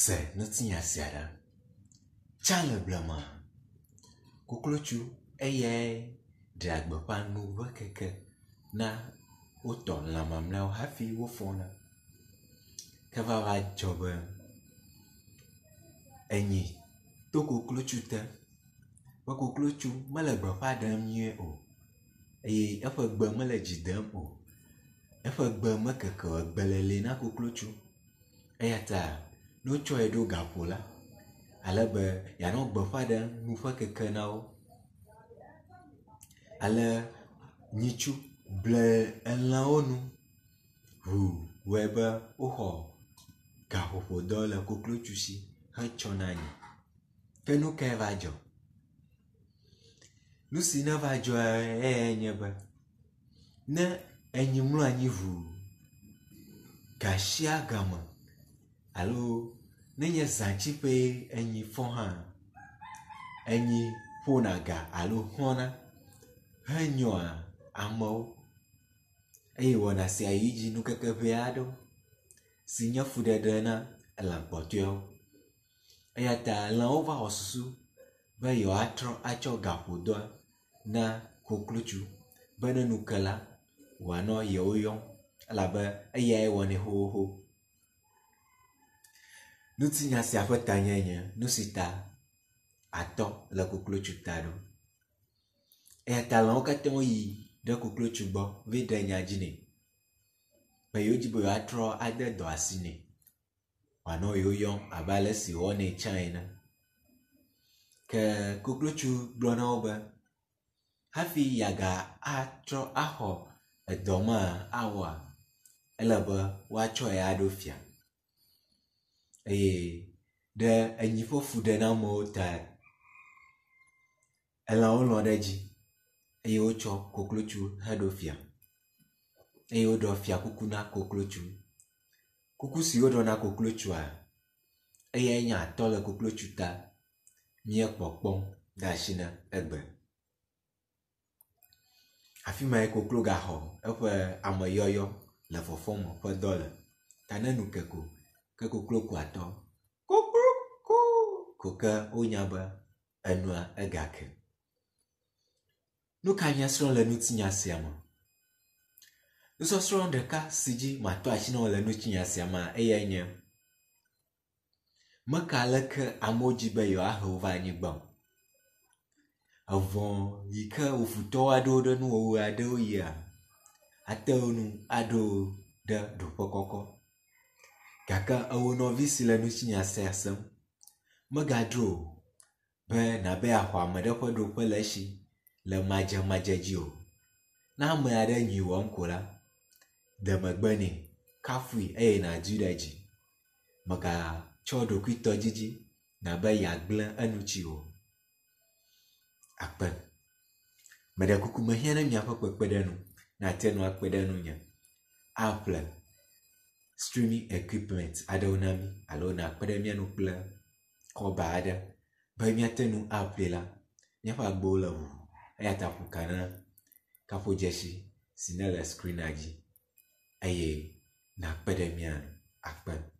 Se ŋutinya sia ɖa. Tsã le blema, koklotsu eyae ɖea gbeƒã nu ƒe keke na wotɔ lã mamlɛawo hafi wofɔna. Ke va va dzɔ be enyi to koklotsu te be koklotsu mele gbeƒã ɖem nyuie o eye eƒe gbe mele dzi dem o. Eƒe gbe mekeke o, egbe leli na koklotsu eya ta ne wotsɔe ɖo gaƒo la, ale be yeanɔ gbeƒã ɖem nu ƒe keke na wo. Ale nyitsu ble elãwo nu ŋuu wɔe be woxɔ gaƒoƒodɔ le koklotsu si hetsɔ na nyi. Ke nu kae va dzɔ? Nu si neva dzɔ eyae nye be ne enyi mlɔ anyi ŋuu gasiagame alo nenye zãtsiƒee enyi fɔ hã, enyi ƒona ga alo xlɔ̃na henyɔa amewo eye wɔna sia yi dzi ŋkeke ŋee aɖewo si nye fuɖeɖe na elã kpɔtɔewo. Eya ta lãwo va wɔ susu be yewoatrɔ atsɔ gaƒodɔa na koklotsu be ne ŋu ke la, wòanɔ yewo yɔm elabe eyae wɔnɛ xoxoxo. Ŋutinya sia ƒe tanyae nye nu si ta atɔ le koklotsu ta ɖo. Eya ta lãwo katã woyi ɖe koklotsu gbɔ va ɖe nya dzi nɛ be yewodzi be yewoatrɔ ade dɔ asi nɛ wòanɔ yewo yɔm abe ale si wòwɔnɛ tsã ene. Ke koklotsu gblɔ na wo be hafi yeaga atrɔ axɔ edɔ ma awɔa, ele be woatsɔe aɖo fia eye ɖe enyi ƒe fuɖenamewo ta elãwo lɔ̃ ɖe edzi eye wotsɔ koklotsu heɖo fia eye woɖɔ fiakuku na koklotsu. Kuku si woɖɔ na koklotsua, eyae nye atɔ le koklotsu ta míekpɔkpɔm de asi na egbe. Afi mae koklo gaxɔ eƒe ameyɔyɔ le fɔfɔme ƒe dɔ le. Ta ne nu ke ko ke koklo ku atɔ kukrukuu ko ke wonya be enua egake. Nu ka míasrɔ̃ le ŋutinya sia me? Nusɔsrɔ̃ ɖeka si dzi matɔ asi na wò le ŋutinya sia mea eyae nye meka aleke amewo dzi be yewoahe wo va anyigba o. Evɔ̃ yi ke wò futɔwo aɖo ɖe nuwò ɣeaɖewoɣia, ate ŋu aɖo wò ɖe ɖoƒe kɔkɔ. Gake ewò nɔvi si le ŋutinya sia sem, megadro o be nàbe yeaxɔ ame ɖe ƒe ɖoƒe le esi le madzemadze dzi o. Ne ame aɖe nyui wɔm ko la, de megbe nɛ, kafui eye nàdui ɖe dzi. Mègatsɔ ɖokuitɔdidi nàbe yeagblẽ eŋuti o. Akpe. Meɖe kuku mehiã ne miaƒe kpekpeɖeŋu nate ŋu akpe ɖe ŋunye aƒle streaming equipment aɖewo na mí alo nakpe ɖe mía ŋu kple kɔba aɖe be míate ŋu aƒlee la, míaƒe agbowo le ʋuʋu eya ta ƒo ka na kaƒodzesi si nele screen dzi eye nakpe ɖe mía ŋu. Akpe.